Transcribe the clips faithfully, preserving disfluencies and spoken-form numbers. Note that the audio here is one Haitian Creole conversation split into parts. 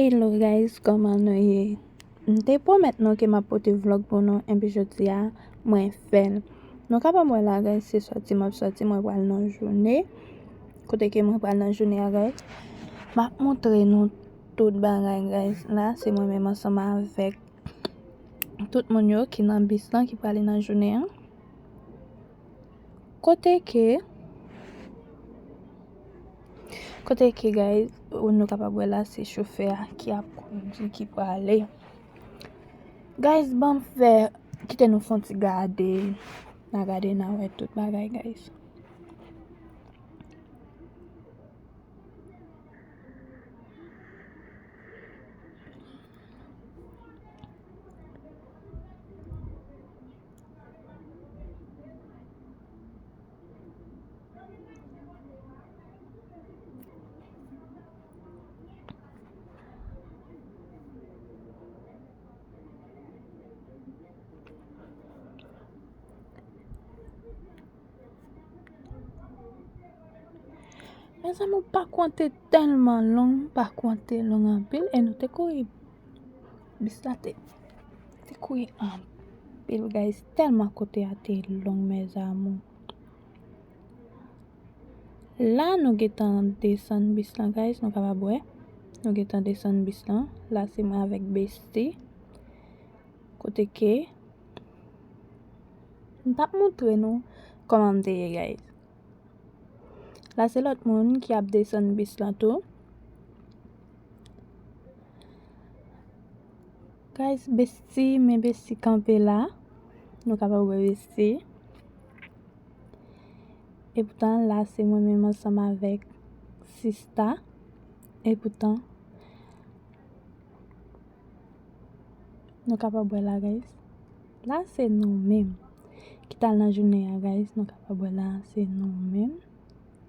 Hello guys, kòman nou ye? M te pwomèt nou ke m ap pote vlòg pou nou, enpi jodi a, mwen fè l. Nou kapab wè la, guys, se sòti m ap sòti, mwen pral nan jounen. Kote ke mwen pral nan jounen a, guys? M ap montre nou tout bagay, guys. La, se mwen menm ansanm avèk tout moun yo ki nan bis lan ki prale nan jounen an. Kote ke, kote ke, guys, nou kapab wè la, se chofè a ki ap kondui, ki prale. Guys, ban m fè, kite nou fè yon ti gade. N a gade, n a wè tout bagay, guys. Mezanmi, pakou an te tèlman long, pakou an te long anpil, e nou te kouri. Bis la te, te kouri anpil, guys, tèlman kote a te long, mezanmi. La, nou gentan desann bis lan, guys, nou kapab wè. Nou gentan desann bis lan. La, se mwen avèk Bestie. Kote ke m t ap montre nou kòman m te ye, guys. La, se lòt moun ki ap desann bis lan tou. Guys, Bestie, men Bestie kanpe la. Nou kapab wè Bestie. Epoutan, la, se mwen menm ansanm avèk Sista. Epoutan, nou kapab wè la, guys. La, se nou menm ki t al nan jounen an, guys. Nou kapab wè la, se nou menm.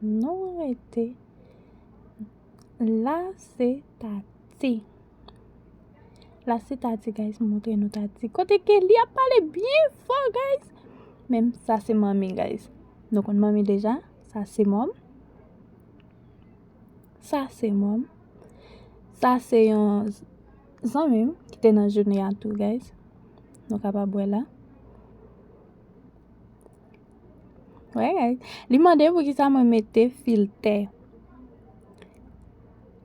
Nou rete. La, se Tati. La, se Tati, guys. M montre nou Tati. Kote ke li ap pale byen fò, guys. Men sa, se manmi, guys. Nou konn manmi deja. Sa, se mòm. Sa se mòm. Sa se yon zanmi m ki te nan jounen an tou, guys. Nou kapab wè la. Wè, guys. Li mande poukisa mwen mete filtè.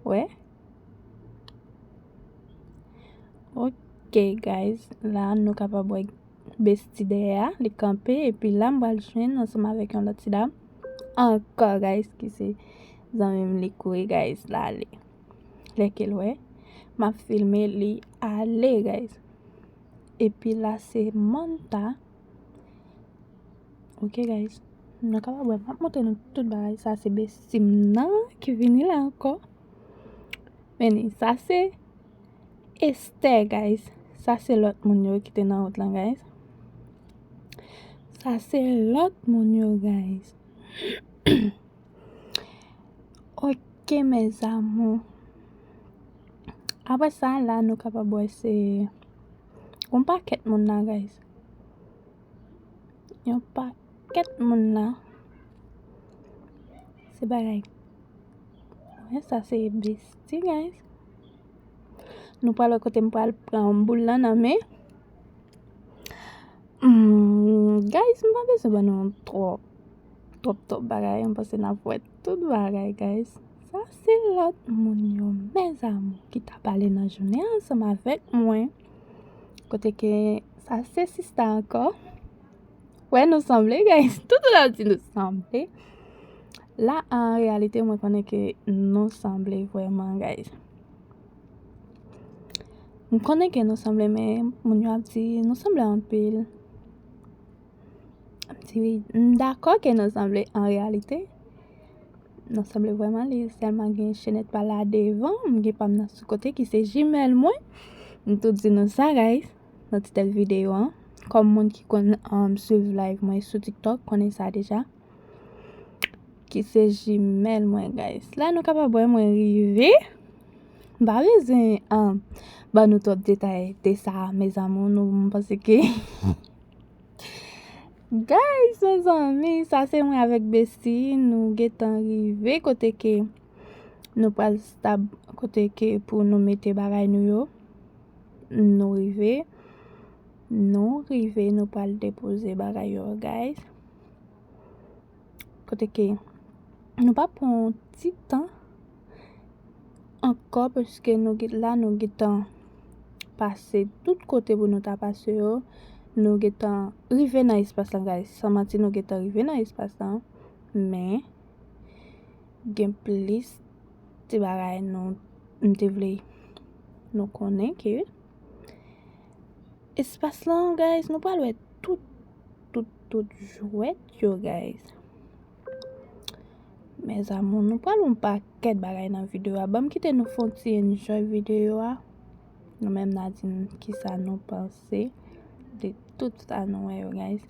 Wè. Ok, guys. La, nou kapab wè Bestie dèyè a, li kanpe, epi la m pral jwenn ansanm avèk yon lòt ti dam ankò, guys, ki se zanmi m, li kouri, guys, l ale. Lè ke l wè m ap filme, li ale, guys. Epi la, se Manta. Ok, guys. Nou kapab wè, m ap montre nou tout bagay. Sa se Bestie m nan ki vini la ankò. Men sa se Esther, guys. Sa se lòt moun yo ki te nan wout lan, guys. Sa se lòt moun yo, guys. Ok, mes amours. Apre sa, la, nou kapab wè se yon pakèt moun la, guys. Yon pakèt moun la. Se bagay. Wè, sa se Bestie, guys. Nou pral wè kote m pral pran boul lan nan men. Hmm, guys, m pa bezwen ban nou twòp, twòp, twòp bagay. M panse n ap wè tout bagay, guys. Sa se lòt moun yo, mes amours, ki t ap pale nan jounen an ansanm avèk mwen. Kote ke sa se Sista ankò. Wè, nou sanble, guys. Tout moun ap di nou sanble. La, an reyalite, mwen konnen ke nou sanble vrèman, guys. M konnen ke nou sanble, men moun yo ap di nou sanble anpil. M di wi, m dakò ke nou sanble an reyalite. Nou sanble vrèman, li sèlman gen chenèt pa la devan, m gen pa m nan sou kote ki se jimèl mwen. M tou di nou sa, guys, nan ti tèt videyo an. Kòm moun ki konn, um, swiv live mwen sou TikTok, konnen sa deja. Ki se jimèl mwen, guys. La, nou kapab wè mwen rive. M pa bezwen, um, ban nou twòp detay de sa, mes amours. Nou, m panse ke Guys, mezanmi, sa se mwen avèk Bestie. Nou gentan rive kote ke Nou pral stab kote ke pou nou mete bagay nou yo. Nou rive. Nou rive, nou pral depoze bagay yo, guys. Kote ke nou pa pran yon ti tan ankò, paske nou gen, la, nou gentan pase tout kote pou nou ta pase yo. Nou gentan rive nan espas lan, guys. San manti, nou gentan rive nan espas lan. Men, gen plis ti bagay nou, m te vle nou konnen ke espas lan, guys, nou pral wè tout, tout, tout jwèt yo, guys. Mes amours, nou pral yon pakèt bagay nan videyo a. Ban m kite nou fè yon ti enjoy videyo a. Nou menm n a di n kisa nou panse de tout sa nou wè yo, guys.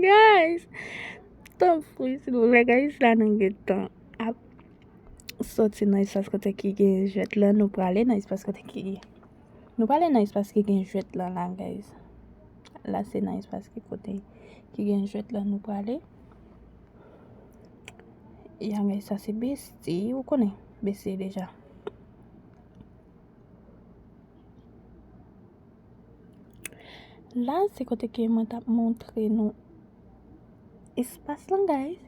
Guys, tanpri, silvouplè, guys, la nou gentan ap soti nan espas kote ki gen jwèt lan, nou prale nan espas kote ki gen, nou prale nan espas ki gen jwèt lan la, guys. La se nan espas ki kote ki gen jwèt lan nou prale. Ya, guys, sa se besti, ou konnen besti deja. La se kote ke mwen t ap montre nou espas lan, guys.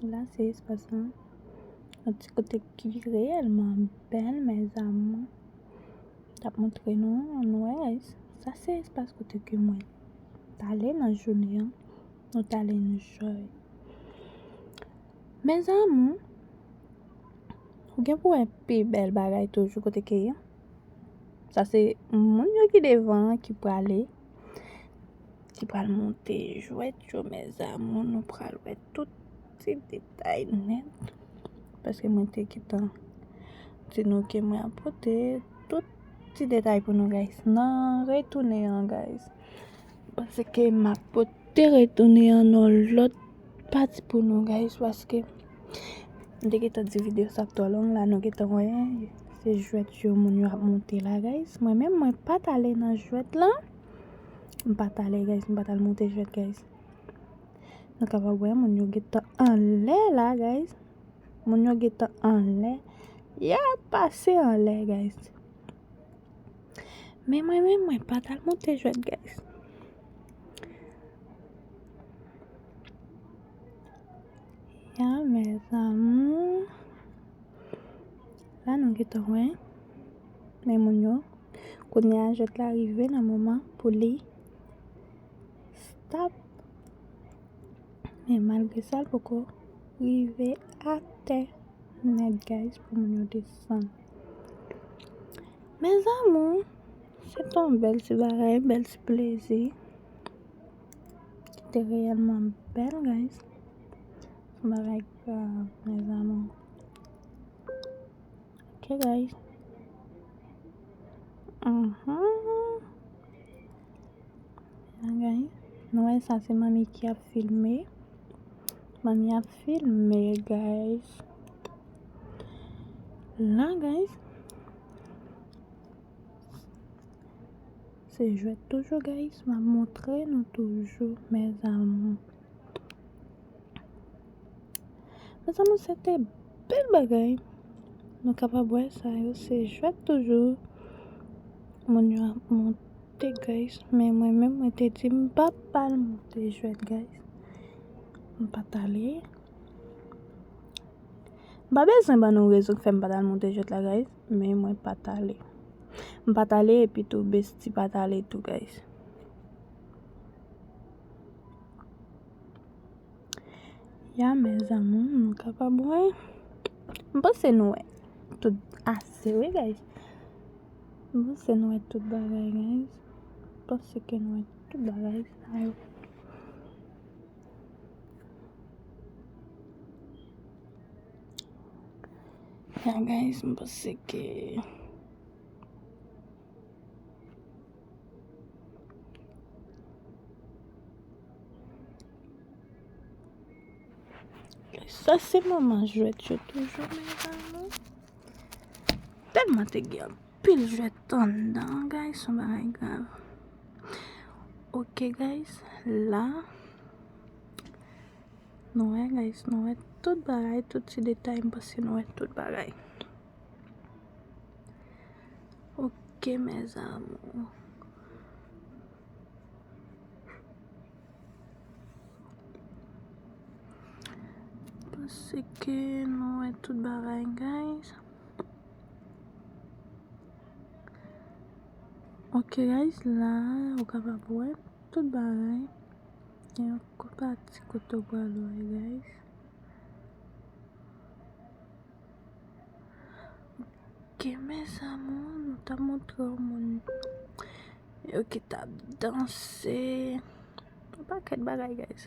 La se espas lan. Yon ti kote ki reyèlman bèl, mes amours. T ap montre nou, nou wè, guys. Sa se espas kote ke mwen t ale nan jounen an. Nou t ale enjoy. Mes amours, ou gen pou wè pi bèl bagay toujou kote ke ye. Sa se moun yo ki devan an ki prale, ki pral monte jwèt yo, mes amours. Nou pral wè tout ti detay nèt. Paske mwen te gentan di nou ke mwen ap pote tout ti detay pou nou, guys. Nan retounen an, guys. Paske m ap pote retounen an nan lòt pati pou nou, guys, paske m te gentan di videyo sa ap twò long la, nou gentan wè se jwèt yo moun yo ap monte la, guys. Mwen menm, mwen pa t ale nan jwèt lan. M pa t ale, guys, m pa t al monte jwèt, guys. Nou kapab wè moun yo gentan anlè la, guys. Moun yo gentan anlè. Y ap pase anlè, guys. Men mwen menm, mwen pa t al monte jwèt, guys. Ya, mes amours. La, nou gentan wè. Men moun yo. Kounye a, jwèt la rive nan moman pou li stop. Men malgre sa, l poko rive atè nèt, guys, pou moun yo desann. Mes amours, se te yon bèl ti bagay, bèl ti plezi. Ki te reyèlman bèl, guys. Se yon bagay grav, mes amours. Ok, guys. Mhm. La, guys. Nou wè sa, se manmi ki ap filme. Manmi ap filme, guys. La, guys. Se jwèt toujou, guys. M ap montre nou toujou, mes amours. Mes amours, se te bèl bagay. Nou kapab wè sa yo, se jwèt toujou. Moun yo ap monte, guys. Men mwen menm, mwen te di m p ap al monte jwèt, guys. M pa t ale. M pa bezwen ban nou rezon k fè m pa t al monte jwèt la, guys. Men mwen pa t ale. M pa t ale, epi tou Bestie pa t ale tou, guys. Ya, mes amours, nou kapab wè. M panse nou wè tout ase, wi, guys. M panse nou wè tout bagay, guys. panse ke nou wè tout bagay sa yo. Ya, guys, m panse ke sa se moman jwèt yo toujou, mes amours. Tèlman te gen anpil jwèt anndan, guys, se yon bagay grav. Ok, guys, la, nou wè, guys, nou wè tout bagay, tout ti detay, m panse nou wè tout bagay. Ok, mes amours. Panse ke nou wè tout bagay, guys. Ok, guys, la, ou kapab wè tout bagay. Gen yon pati kote w pral wè, guys. Ok, mes amours, nou t ap montre w moun yo ki t ap danse. Yon pakèt bagay, guys.